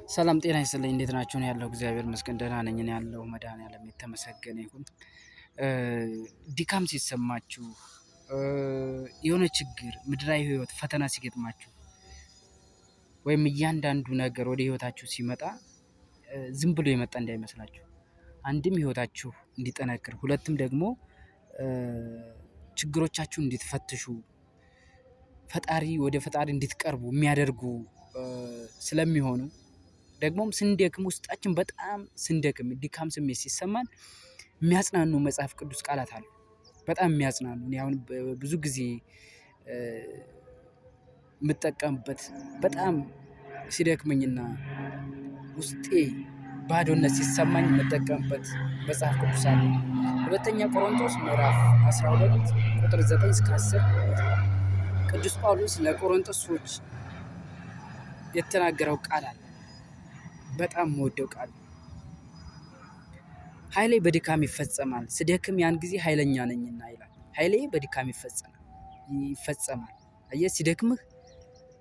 ሰላም ጤና ይስጥልኝ እንዴት ናችሁ? እኔ ያለሁ እግዚአብሔር ይመስገን ደህና ነኝ። እኔ ያለሁ መድኃኒዓለም የተመሰገነ ይሁን። ድካም ሲሰማችሁ፣ የሆነ ችግር ምድራዊ ህይወት ፈተና ሲገጥማችሁ፣ ወይም እያንዳንዱ ነገር ወደ ህይወታችሁ ሲመጣ ዝም ብሎ የመጣ እንዳይመስላችሁ። አንድም ህይወታችሁ እንዲጠነክር፣ ሁለትም ደግሞ ችግሮቻችሁን እንድትፈትሹ፣ ፈጣሪ ወደ ፈጣሪ እንድትቀርቡ የሚያደርጉ ስለሚሆኑ፣ ደግሞም ስንደክም ውስጣችን በጣም ስንደክም ድካም ስሜት ሲሰማን የሚያጽናኑ መጽሐፍ ቅዱስ ቃላት አሉ። በጣም የሚያጽናኑ፣ እኔ አሁን ብዙ ጊዜ የምጠቀምበት፣ በጣም ሲደክመኝና ውስጤ ባዶነት ሲሰማኝ የምጠቀምበት መጽሐፍ ቅዱስ አለ። ሁለተኛ ቆሮንቶስ ምዕራፍ 12 ቁጥር 9 እስከ 10 ቅዱስ ጳውሎስ ለቆሮንቶስ ሰዎች የተናገረው ቃል አለ። በጣም የምወደው ቃል። ኃይሌ በድካም ይፈጸማል፣ ስደክም ያን ጊዜ ኃይለኛ ነኝና ይላል። ኃይሌ በድካም ይፈጸማል። አየህ፣ ሲደክምህ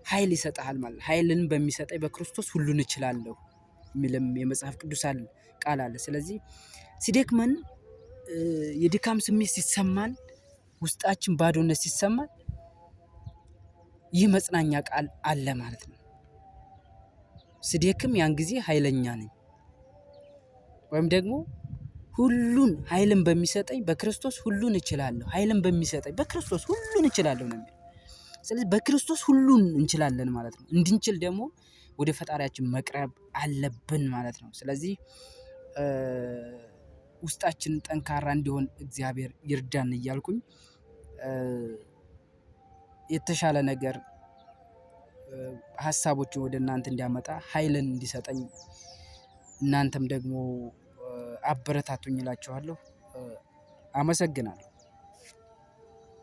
ኃይል ይሰጥሃል ማለት፣ ኃይልን በሚሰጠኝ በክርስቶስ ሁሉን እችላለሁ የሚልም የመጽሐፍ ቅዱስ ቃል አለ። ስለዚህ ሲደክመን፣ የድካም ስሜት ሲሰማን፣ ውስጣችን ባዶነት ሲሰማን ይህ መጽናኛ ቃል አለ ማለት ነው። ስደክም ያን ጊዜ ኃይለኛ ነኝ፣ ወይም ደግሞ ሁሉን ኃይልን በሚሰጠኝ በክርስቶስ ሁሉን እችላለሁ። ኃይልን በሚሰጠኝ በክርስቶስ ሁሉን እችላለሁ ነው የሚለው። ስለዚህ በክርስቶስ ሁሉን እንችላለን ማለት ነው። እንድንችል ደግሞ ወደ ፈጣሪያችን መቅረብ አለብን ማለት ነው። ስለዚህ ውስጣችን ጠንካራ እንዲሆን እግዚአብሔር ይርዳን እያልኩኝ፣ የተሻለ ነገር ሀሳቦችን ወደ እናንተ እንዲያመጣ ኃይልን እንዲሰጠኝ እናንተም ደግሞ አበረታቱኝ እላችኋለሁ። አመሰግናለሁ።